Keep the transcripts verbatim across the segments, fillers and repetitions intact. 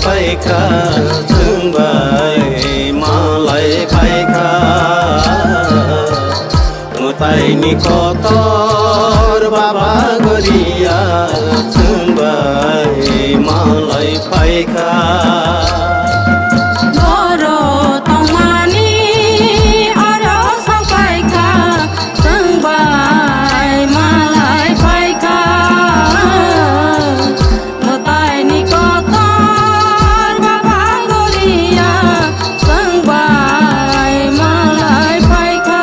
Phaikha, chwng bai malai phaikha. Mwtaini kotor Baba Goria, chwng bai malai phaikha. Boro tongmani oro sokphaikha, chwng bai malai phaikha. Mwtaini kotor Baba Goria, chwng bai malai phaikha.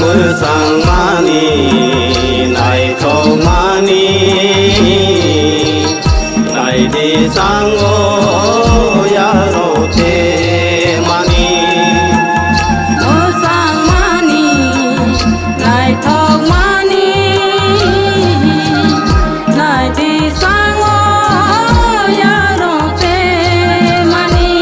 Mwchangmani, naithokmani, naidi chango yarok temani. Mwchangmani, naithokmani, naidi chango yarok temani.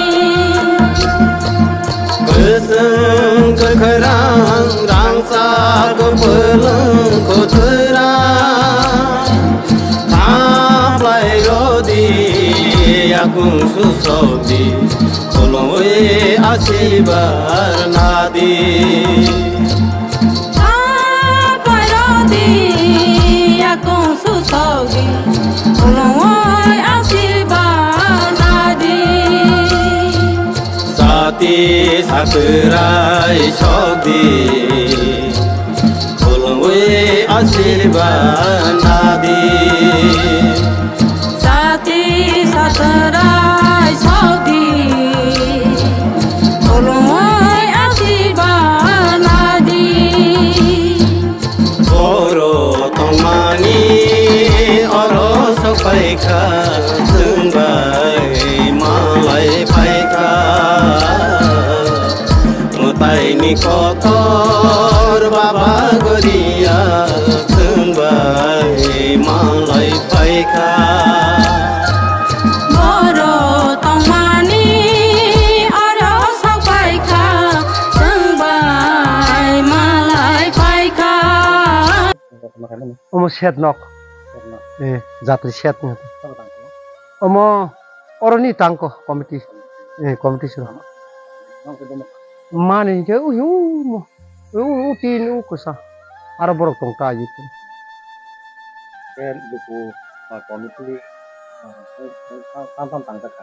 Kwchwng kwkhrang rangchak kwlwng kwthwra. Thaplai rodi yakung susokdi, khulumwi asibar nadi. Thaplai rodi yakung susokdi, khulumwi asibar nadi. Sati satrai sokdi, khulumwi asirbad nadi. Sati satrai sokdi, khulumwi asirbad nadi. Boro tongmani oro sokphaikha, chwng bai malai phaikha. Mwtaini kotor Baba Goria, chwng bai malai phaikha. Boro tongmani oro sokphaikha, chwng bai malai phaikha. Omo shed nok. Eh, jatri shed ni. Omo oroni tangko committee. Eh, committee sura. Mani ke u u mo. U u tin u kusa. Aro borok tong ta yi. Ke luku, ah, committee, ah, tam tam tang jaka.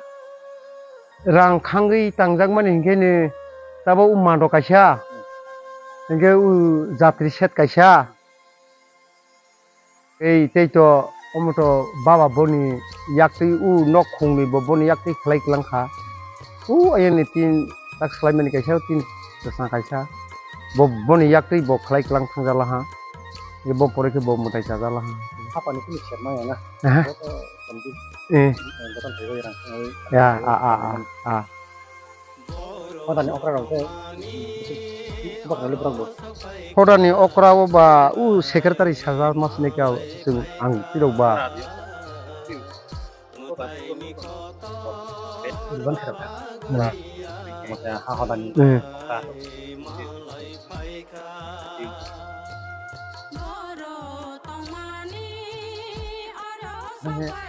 Rang khangwi tangjak mani hinkhe ni tabo u mando kaisa. Hinkhe u jatri shed kaisa. Ei tei to omo to baba boni yaktwi u nok khungni bo boni yaktwi khlai klang kha. U ayang ni tin tak slai mani kaisa tin kwchang kaisa. Bo boni yaktwi bo khlai klang thang jala ha. Ye bo pore khe bo mwtai cha jala ha. Apa ni kini serma ya na. Aha. Bo to samdi. Eh. Bo to thaiwi rang thangwi. Ya, a, a, a, a. Hodani okra rok se, bwkha rok le borok bo. Hodani okra o ba u secretary sajak mas ne kya chwng ang tirok ba. Urban khe rok. Hmm. Ha hodani. Hmm.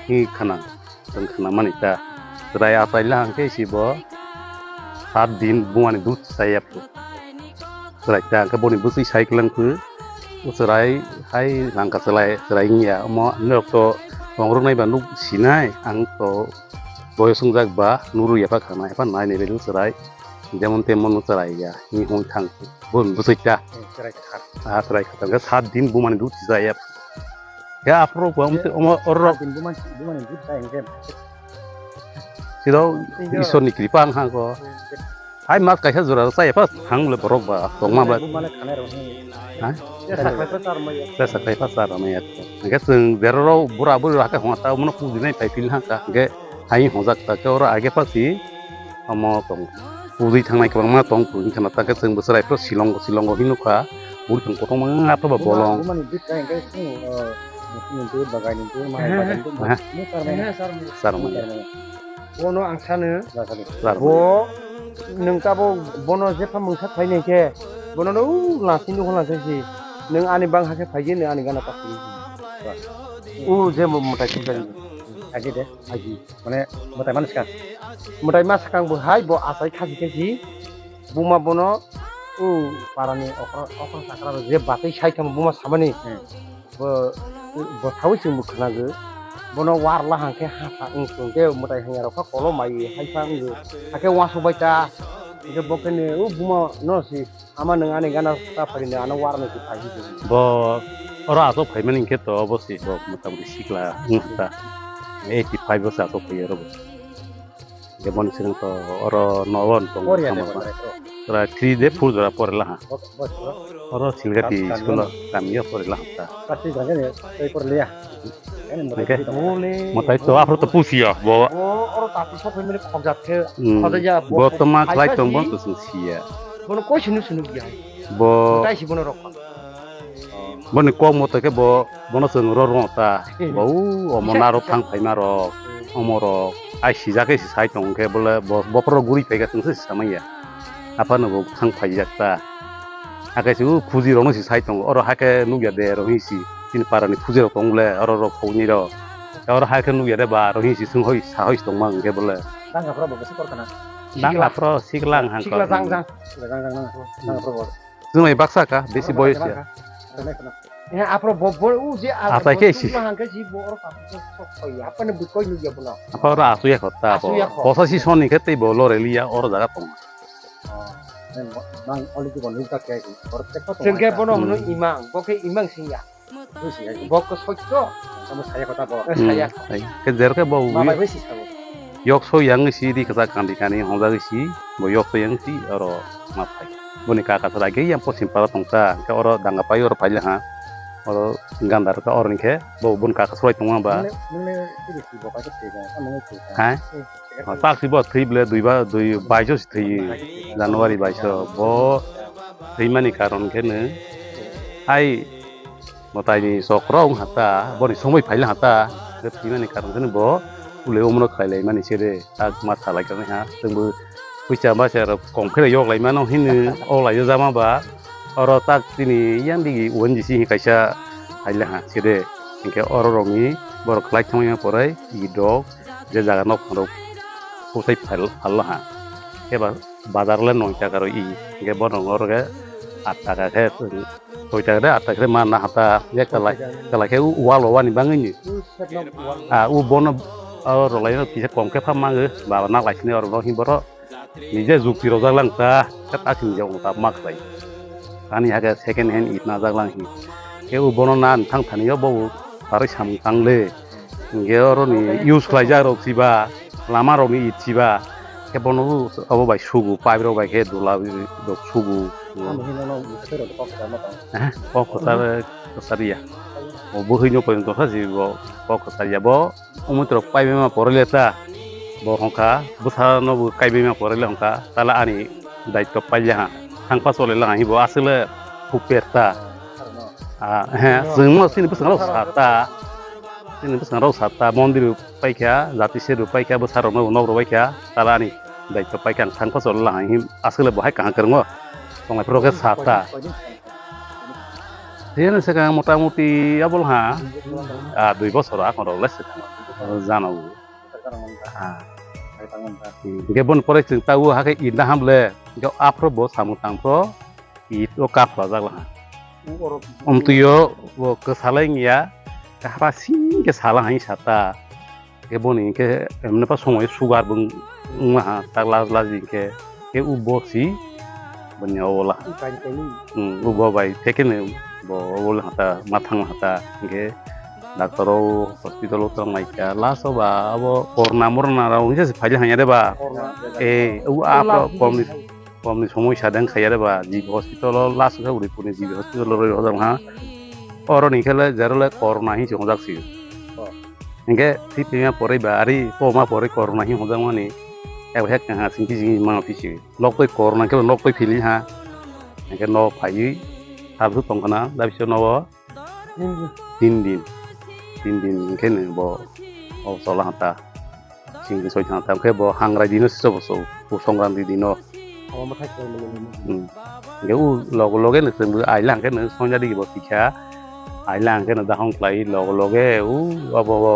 Hi khana. Tong khna mani ta. Chwrai achai la hwnkhe si bo sat din bumani dudh chaya phu. Chwrai ta hwnkhe boni bwswi sai kwlwng phu. O chwrai hai langka chwrai, chwrai wngya. Omo norok to tongrwk nai ba nuk sinai. Ang to boyos wngjak ba nurwi yapha khana, yapha nai nai belu chwrai. Jemon temon no chwrai ya. Ni hwn thang phu. Boni bwswi ta. Chwrai khatar. Ah, chwrai khatar. Hwnkhe sat din bumani dudh chaya phu. Ya, aphuru ba, umte, omo, orok. Din bumani, bumani dudh chaya hwnkhe. Siro, Isor ni kripa ang hango. Hai mas kaisa jora chaya pas, hang le borok ba, tongma ba. Bumani khanai rok ni. Ha? Tesa khlai pa char maya. Tesa khlai pa char maya. Hwnkhe chwng berorok bura buri rok hakhe hwnta, omono pujinai phai phil hangka. Hwnkhe hai hwnjak ta, khe oro age pasi, omo tong. Pujui thangnai kwbangma tong, pujui thangna ta, khe chwng bo chwrai phro silongo, silongo hinwi nukha. Buri thang kotorma, ato ba bolong. Bumani bit kai kai sung, eh, musi ni dur, bagai ni dur, mahai bagai ni dur, eh, mu karmai na. Sarmai. Bono ang sano, sarmai. Bo nwng tabo bono jepha mungsa khlai nai khe, bono no u lasi nukho lang khe si, nwng ani bang hakhe phai di, nwng ani gana ta phai di. U je mo-, mwtai khe jani. Agi de. Agi. Mane mwtai mani swkang. Mwtai ma swkang bo hai bo achai khasi khe si, buma bono u parani okra, okra chakra rok je batwi sai thangma buma samani. Hmm. Bo, bo sawi chwng bo khwnago. Bono war lahang khe hasa wng chwng khe mwtai hanya rok kha kolom mai hai kha wng. Hakhe uansuk bai ta. Hingke bo khe ni u buma no si ama nwng ani gana ta phari nwng ano war no si phai si. Bo oro aswk phaimani hingke to obo si bo motamoti sikla wng kha ta. Eighty five o se aswk phai oro bo. Jemon chwng to oro nogo tongo. Pori ya de tamo ba. Pori ya de. Jora three de four jora pore laha. Bo-, bo-, bo. Oro Silgati school o kami o pore laha ta. Plastic jora ni tei pore liya. Hingke mwtai to aphuru to pusi ya bo. Bo oro tati sok phai mani khokjak khe, hmm, khokjak ya bo. Bo to ma khlai tong bo to chwng si ya. Bono koi sunu sunu ya. Bo tai si bono rok. Boni kok moto khe bo, bono chwng ro ro ta. Bo u omo naro thang phaima rok, omo rok. Ai sijak khe si sai tong khe bole bo, bophor rok guri phai kha chwng se samai ya. Aphano bo thang phai jak ta. Hakhe se u phuji rok no si sai tongo. Oro hakhe nukya de oro hi si. Chini para ni phuji rok tong le oro rok khogni rok. Oro hakhe nukya de ba oro hi si chwng hoi sa hoi si tong ma hwnkhe bole. Danga phra bo bwswk kor kana. Danga phra sikla wng hang sikla kor. Jang jang. Sikla jang jang nang. Danga phra bo. Chwng bai baksa ka, bisi boyos ya. Eh, aphro bo, bo, u je a-, achai khe si. Hangke si bo oro ka sok sok ya. Apane bukoi nukya bono. Apa oro asu ya khota bo. Asu ya khota. Bosa si soni khe tei bo lore liya oro jaga tong. Oh, nang already bo nukya khe si. Oro khe tong. Chwng khe bono hwno imang, bo khe imang sing ya. Bo khe sotto, tamo saya kota bo. Hmm, saya. Sai. Khe jer khe bo ma wi-, bai bai si sabo. Yok so yang si ri kasa kandi kani hongjak si, bo yok so yang si oro ma phai. Boni kaka sara khe yang posim para tongsa, khe oro danga pai oro phai ha. Oro gandar khe oro ni khe bo bun kaka srai tongma ba. Nung le, nung le, siri si bo ka se thega, ka nung le thega. Ha? Eh, thega. Tak si bo thwi ble dui ba, dui baiso si thwi January baiso. Bo thwi mani karon khe no. Hai Mwtaini chokro wng ha ta, boni somoi phaila ha ta, hwnkhe thwimani karon kheno bo ulio umno khlai lai mani se de, tak ma salai kha ha, chwngbo puisa masa rok kom khe yok lai mano hino, o lai o jama ba, oro tak chini yang digi O N G C hinwi kaisa phaila ha se de, hinkhe oro rokni borok khlai thangma poroi, i dok, je jaga nok phano kusai phal-, phallo ha. Khe ba bazar le noi taka rw i, hinkhe bono oro khe aat taka khe soi taka de aat taka khe ma na hata, je kalai, kalai khe u wal o wani bangwi ni. Ah, u bono, o rwlai no kisa kom khe pha mango, baba nak lai sini oro no hi borok. Nije jukti rojak lang ta, khe ta sini jok ta mak lai. Ani hake second hand it najak lang hi. Khe u bono na thang thani yo bo u paroi samung tang le. Hinkhe oro ni use khlaijak rok chiba, lama rok ni it chiba, khe bono obo bai sugu, pipe rok bai khe dula rok sugu. Tamo hino no bwswk rok kok kwchar ma tong. Eh, kok kwchar, kwchar ya. O bwhwi no poito kha si bo kok kwchar ya bo. Omo rok pai ma pore le ta. Bo hongkha bwsa no bo kai ma pore le hongkha. Tala ani daitto pailiya ha. Thangpa chole lang hi bo aswk le khuk per ta. Ah, he, chwng no chini bwskango sa ta. Chini bwskango sa ta, mondir paikha, jati se rw paikha, bwsa rok no nok rw paikha, tala ani daitto paikha, ang thangpa chole lang hi aswk le bo hai kaham kwrwngo. Tonglai phuru khe sa ta. Tei ani swkang mota moti abo ha, ah, dui bosor akhoro le swkang jana o. Ah. Hingke boni pore chwng ta o hakhe inda ham le, hingke aphro bo samung tangphro, it o kaphlajak laha. Omtwi o bo kwsalai wngya, kahra singke sala hai sata. Hingke boni hingke emne pa somoi sugar bo wng-, wngma ha, tak laj laj hingke, ke u bo si, boni o ola. Hmm, u bo bai, thekene bo ola hata, mathang hata, hingke, Doctor rok hospital o tong lai kha, last o ba abo corona morona rok wngya se phaile hanya de ba. Corona. Eh, u abo komni, komni somoi sa deng khaya de ba, G B hospital o last o khe Udaipur ni G B hospital o roi hojak ha. Oro ni khe le jero le corona hin se hojak si. Oh. Hingke thwi thwima poroi ba ari koma poroi corona hin hojak mani. Ebo hek ha singki jing ma phi si. Nok toi corona khe nok toi phili ha. Hingke nok phaiwi Sabsu tongkhana, dabisa nobo tin din. Tin din. Tin din hwnkhe no bo, o chola hata. Singni soi thang thang khe bo hangrai dino se sobo so, o Songkranti dino. Omo thai khe mwnwi mwnwi. Hmm. Hwnkhe u loge loge no chwng bo aila hwnkhe no sonjadi bo tikha. Aila hwnkhe no dahong khlai loge loge u abo bo,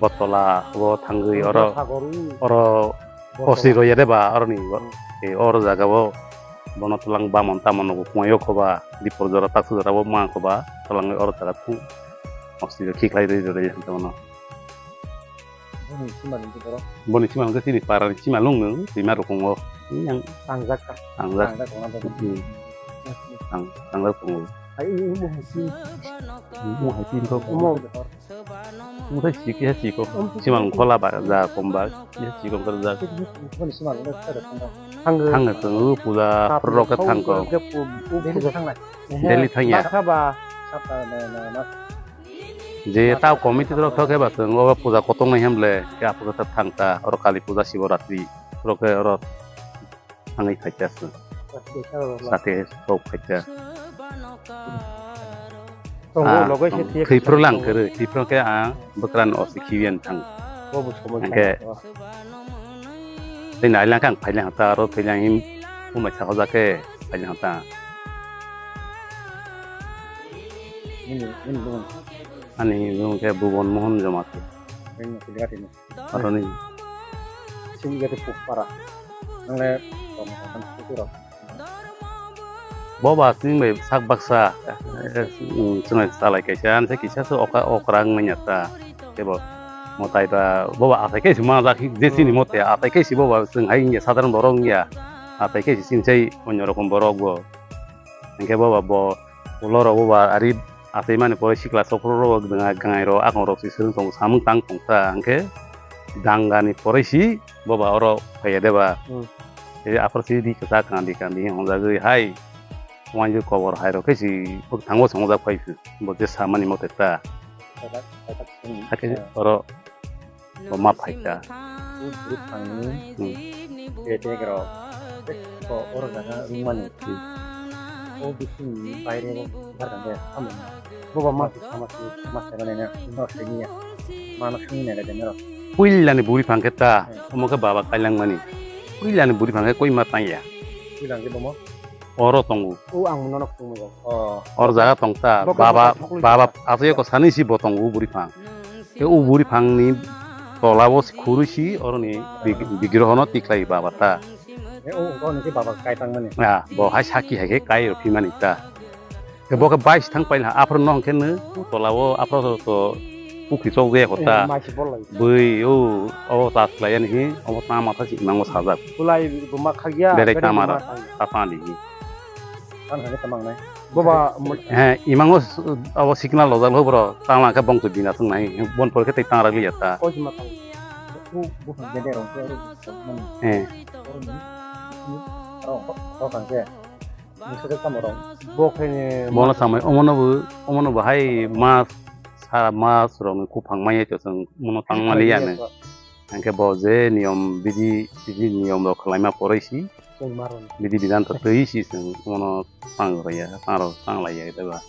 bo tola bo thangwi oro, sagor u. Oro Bo osi tola. Roya de ba oroni bo. Hmm. E oro jaga bo bono twlang bamon tamon no kumayo khoba dipor jora taksu jora bo ma khoba twlang oro jaga khu osi ro khiklai rwi rwi hwnkhe bono. Boni simalwng khe borok. Boni simalwng khe chini parani simalwng no, twima rokongo. Yang tangjak kha. Tangjak. Tangjak tongna bagwi. Hmm. Tang-, tangjak tongo. Hai, omo hai si. Omo hai si kok. Omo. Omo hai si khe si kok. Simalwng khola ba, ja kom ba, khe si kom kar ja. Boni simalwng khe kar kha. Thang khe tongo, puja rok khe thang kok. Daily thangnai. Daily thangya. Baksa ba, sata na, na, na. Je tao committee rok thok khe ba chwng o puja kotor nai hemle khe aphuru khe thang ta oro Kali puja Shivaratri rok khe oro thangwi phaikha chwng. Sate sok phaikha. Tongo, ah, logo se tong. Thwi phuru lang kwrwi, thwi phuru khe ang bwkrani osi khibiyan thang. Bo bo somoi hwnkhe thang. Tei nai lang khe ang phai lang ta aro thwi lang him bumai sakho ja khe phai lang ta. Nini, nini bumung. Ani bumung khe Bhuban Mohan Jamatia. Nini kiliya tini. Aroni. Sini gati pukpara. Nangle, kom, kom, pukura. Bo ba sini bai sak baksa, eh, mm, chwnai salai kaisa, anse kisa se okra, okra wng manya ta. Kebo, motai ba, bo ba atai kaisa ma jak, je sini mote, atai kaisa bo ba chwng hai wngya, sadharan borok wngya. Atai kaisa sini sai onyo rokom borok bo. Hingke bo ba bo ulo rok bo ba ari achaimani pore sikla sophro rok gwngai rok akong rok si swrwng tongo samung tang tong ta hingke dangani pore si bo ba oro phaiya de ba. Hmm. Tei aphuru si di kwchak kandi kandi hwnjagwi hai wanjwi kobor hai rok khe si bwkhango swngjak phai phi bo je samani mote ta. Kaitak, kaitak sini, hakhe eh, oro Bo ma phaikha. O bwrwi phangni, hmm, bebek rok, ko oro jaga rwmani. Hmm. O bisingni baire bo barkha de, amo. Bo ba ma sama si, ma sai mani na, no sai niya. Ma no sungni na de nero. Puilani bwrwi phang khe ta, hmm, omo khe baba kailangmani. Puilani bwrwi phang khe koi ma tangya. Puilang khe bomo? Oro tongo. O ang nono khungmung. Oh. Oro jaga tong ta. Bo khe baba, bo khe baba aswk ko sani si bo tongo bwrwi phang. Tei o bwrwi phangni tola o khurui si oroni big-, bigrohono tikhlai baba ta. E, o, o, nini baba kai tangmani. Ya, bo hai saki hai khe kai rw phimani ta. Tei bo khe bai si thang paila, aphuru no hwnkhe no tola o aphuru to pukri chok jaya kho ta. E, mai si bol lai. Bui o, o tas lai ani hi, omo ta matha si nang o sajak. Bulai bo ma khagya, belai beri tamar, ma tang. Tapa ni hi. Ang hwnwi tamo wngnai. Boba, he, imango s-, abo signal lojak lo bro, tanglang khe bongso bina thwng nai, bon pore khe tei tang rak liya ta. Koi sima tang. Bu, bu, bede rong khe, mani. He. Rong, rong kang khe. Nisi khe tamo rong. Bo khe ni bono samai, omono bo, omono bo hai mas, sa mas rong ni kuphang maya to chwng, mono tang mali ya ne. Hingke bo je niyom bidi, bidi niyom rok khlaima poroi si. Chwng ma rwni. Bidi bidan to twi si chwng mono tang rwya, tang rw, tang laiya khe ba.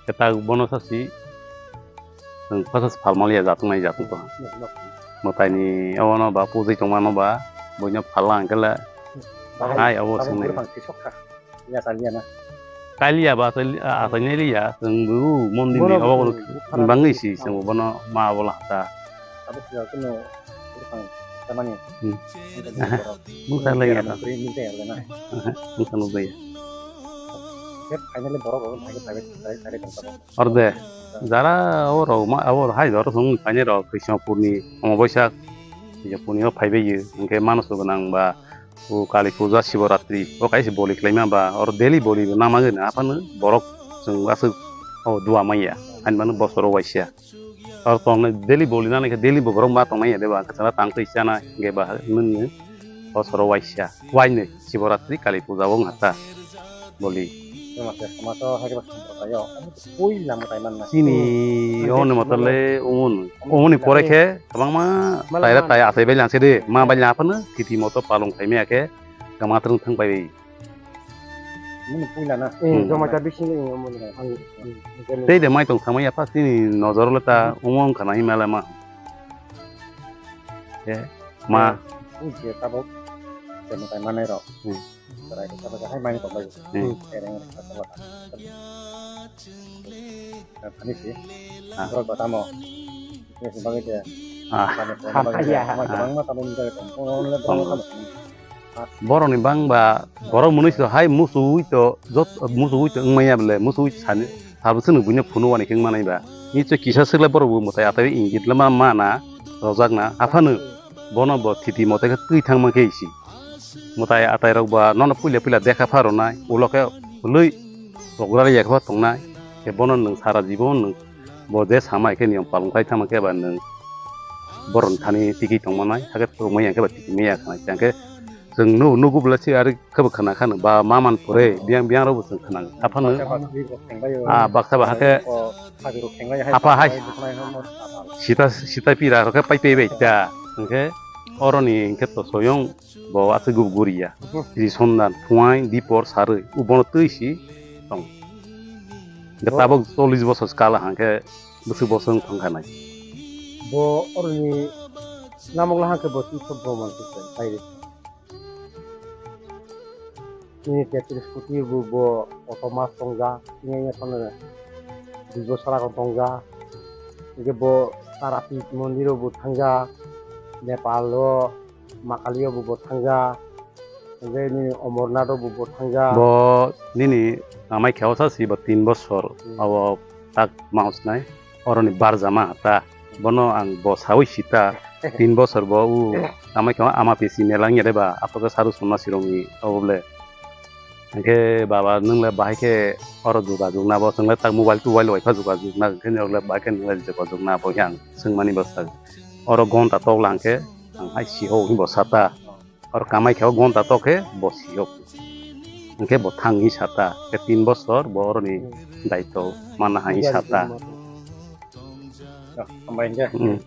Khe ta bono sa si chwng pha sa phalmaliya jatung nai jatung to. Mwtai ni obono ba pujui tongmano ba, buino phalna hingke le bahai, hai obo abo swngni. Bwrwi phang twi sok kha. Ya, kaliya na. Kaliya ba, atai, a-, atai nai liya, chwng bo mondir ni obo kono bangwi si, chwng bono ma abo lahta. Abo sila kuno bwrwi phang tamani. Hmm. Mungsa lai ya ta. Bwrwi minta ya na. Mungsa nuk ya. Khe finally borok rok phai, phai, phai, phai, phai, phai, phai. Orde. Jara abo rok ma, abo hai jora song phai nai rok Krishnapurni, Omobaisa, Krishnapurni o phai bai yo. Hingke manusu gwnang ba, O Kali Puja, Shivaratri, o kaisa boli khlaima ba, oro daily boli bo nama gana, aphano borok chwng aswk o dua manya, ani mano bosoro waisa. Oro tongnai daily boli nani khe daily bo borok ma tongnai ya de ba, kwchangma tang twi chana hingke ba nini bosoro waisa, wainwi Shivaratri, Kali Puja o wngkha ta. Boli. Chini o ni moto le umon, umoni pore khe kwbangma taira tai achai bai lang se de, ma bai lang aphano titi moto palong khai maya khe kwma twrwng thang bai. Mani puila na. Hmm. Joma ta bising ni mani. Tei de mai tong thangma ya first ni nojor le ta omo wngkha na himala ma. Ye, ma. Ui je tabok. Joma ta manai rok. Hmm. Chwrai rok tabok hai mai tong bai. Hmm. Ereng rok tabok. Ani si. Ah. Borok batamo. Ini si bagwi je. Ah. Bani phone bagwi je. Ah. Ama kwbangma tabok ni bagwi tong. Phone le tong. Borokni bangba borok mwnwi se hai musuwi to jot musuwi to wngmaya bole musuwi sani sabo chwng buino phunu wani khe wngmanai ba. Ni chwng kisa swkle borok bo mwtai atai ingit lama mana rojakna aphano bono bo thiti mote khe twi thangma khe isi. Mwtai atai rok ba nono puila puila dekha pha rwnai ulo khe hului rogra ya khe tongnai khe bono nwng sara jibon nwng bo je samai khe niyom palong khai thangma khe ba nwng borokni thani tiki tongmanai hakhe tongmaya khe ba tiki maya khanai tang khe Chwng nu nugu bwla se ari khe bo khna kha no ba ma man pore biyang biyang rok bo chwng khna kha phano. Ah, baksa ba hakhe apha hai sita sita pira rok khe pai pai bai ta hwnkhe oroni hwnkhe to soyong bo aswk gub guriya. Ri sondan phuai dipor sarwi u bono twi si tong. Hwnkhe tabok chollish bosor kala hwnkhe bwswk bosong thang kha nai. Bo oroni namok lahang khe bo twi sok bo man se pai ri. Nini tetris kuti bo, bo koto mas tongja, tini ya kono duibo sara kon tongja. Hingke bo Tarapit mondir o bo thangja, Nepal o Makali o bo, bo thangja. Hingke nini Omornath o bo, bo thangja. Bo nini amai khe osa si bo tin bosor, hmm, abo tak maus nai. Oroni barjama ta. Bono ang bo sawi sita. Tin bosor bo u amai khe ama pisi melang yare ba aphaka saru sonna sirongni obo ble. Hingke baba nwngle bahai khe oro jogajog na bo chwngle tak mobile tobile bai pha jogajog na hingke nwngle bahai khe nwngle jogajog na bo yang swngmani bwswk. Oro gonta tok lang khe ang hai si ho hwnwi bo sata. Oro kamai khe o gonta tok khe bo siyok. Hwnkhe bo thang hi sata. Khe tin bosor bo oroni daitw mana hai sata. Hambai hwnkhe. Hmm.